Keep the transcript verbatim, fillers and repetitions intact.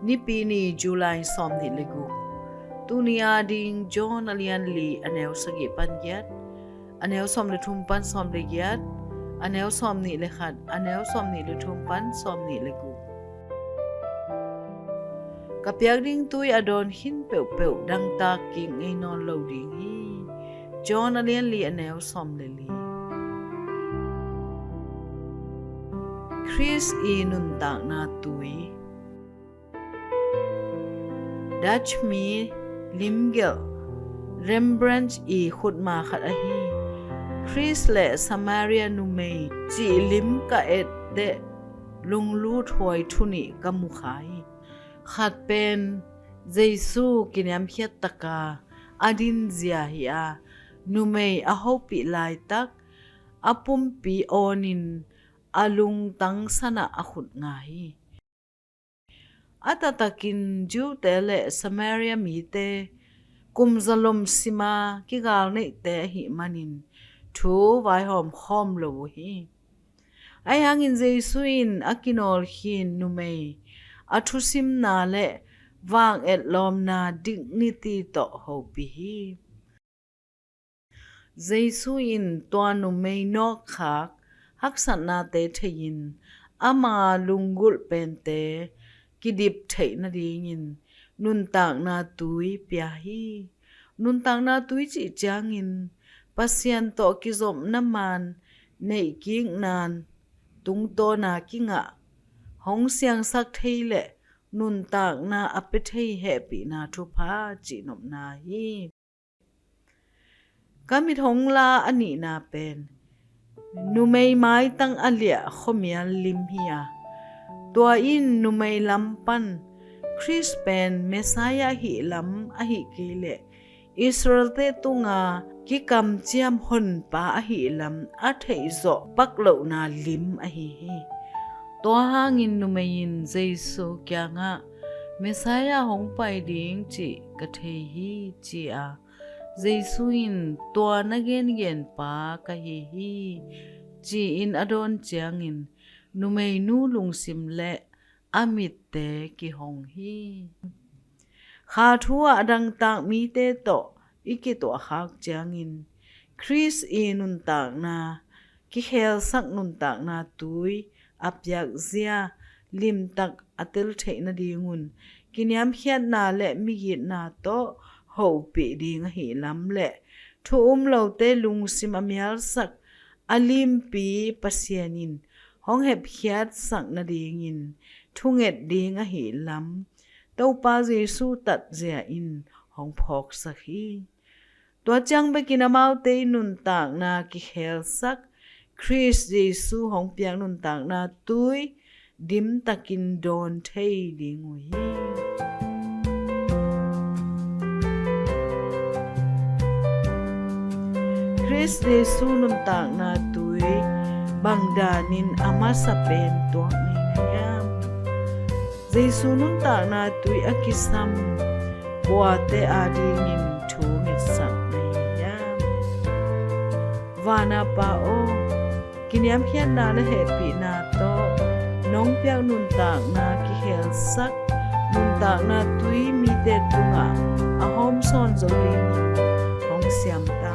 Nipi ni, July sawmnih le guk. Tuni a ding John a lian li, a neu sagih pan giat, a neu sawm le thum pan sawm le giat, a neu sawmnih le khat, a neu sawmnih le thum pan sawmnih le guk. Ka piak ding tui a dawn khin peuhpeuh dangtak kik ngei nawn lo ding hi. John a lian li, a neu sawm le li. Khrist i nuntakna tui. Dutch mi limgelh Rembrandt i khutma khat ahi Khrist le Samaria numei cih lim ka etteh lunglut huai thu nih ka mu kha hi. Khat pen Jesu kiniamkhiat taka a dinzia hi a, numei a hopih laitak a pumpi awnin a lungtang sanah a khut nga hi. A taktakin Jew-te le Samaria mite kum zalom sima kigal neihte ahih manin thu vaihawm khawm lo uh hi. Ahi hangin Jesu in a kinawlkhin numei a thusimna le vang etlawmna dignity tawh hopih hi. Jesu in tua numei nawkkhak haksatnate thei-in ama lunggulh pente kidip theih nadingin nuntakna tui pia hi. Nuntakna tui cih ciangin Pasian tawh kizopna maan neihkikna tungtawna kingah hong siangsak thei le nuntakna a pia thei hehpihna thupha cihnopna hi. Ka mit hong la a nihna pen numei maitang a liah khuamial lim hi a, tua in numei lam pan Khrist pen Messiah ahih lam ahih kei leh Israel-te tunga kikamciam honpa ahih lam a theihzawh pak lohna lim ahi hi. Tua hangin numei in Jesu kiangah Messiah hong pai ding cih ka thei hi, ci-a Jesu in tua na gengenpa ka hi hi, ci-in a dawn ciangin numeinu lungsim le a mitte kihong hi. Kha thu ah a dangtak mite tawh i kituahkhak ciangin Khrist i nuntakna, kikhelsak nuntakna tui a piakzia limtak a tel theih nadingun kiniamkhiatna le migitna tawh hopih ding ahih lam le thu um lote lungsim a mialsak a limpi Pasian in hong hepkhiatsak nadingin thunget ding ahih lam Topa Jesu tatzia in hong phawksak hi. Tua ciang bekin amaute i nuntakna kikhelsak Khrist Jesu hong piak nuntakna tui dimtakin dawn thei ding uh hi. Khrist Jesu nuntakna tui bang danin a masa pen tuak ngei na hiam? Jesu nuntakna tui a kisam kuate adingin thu ngetsak na hi hiam? Vana Pa aw, kiniamkhiatna le hehpihna tawh nong piak nuntakna kikhelsak nuntakna tui mite tungah a hawmsawn zo dingin hong siam ta.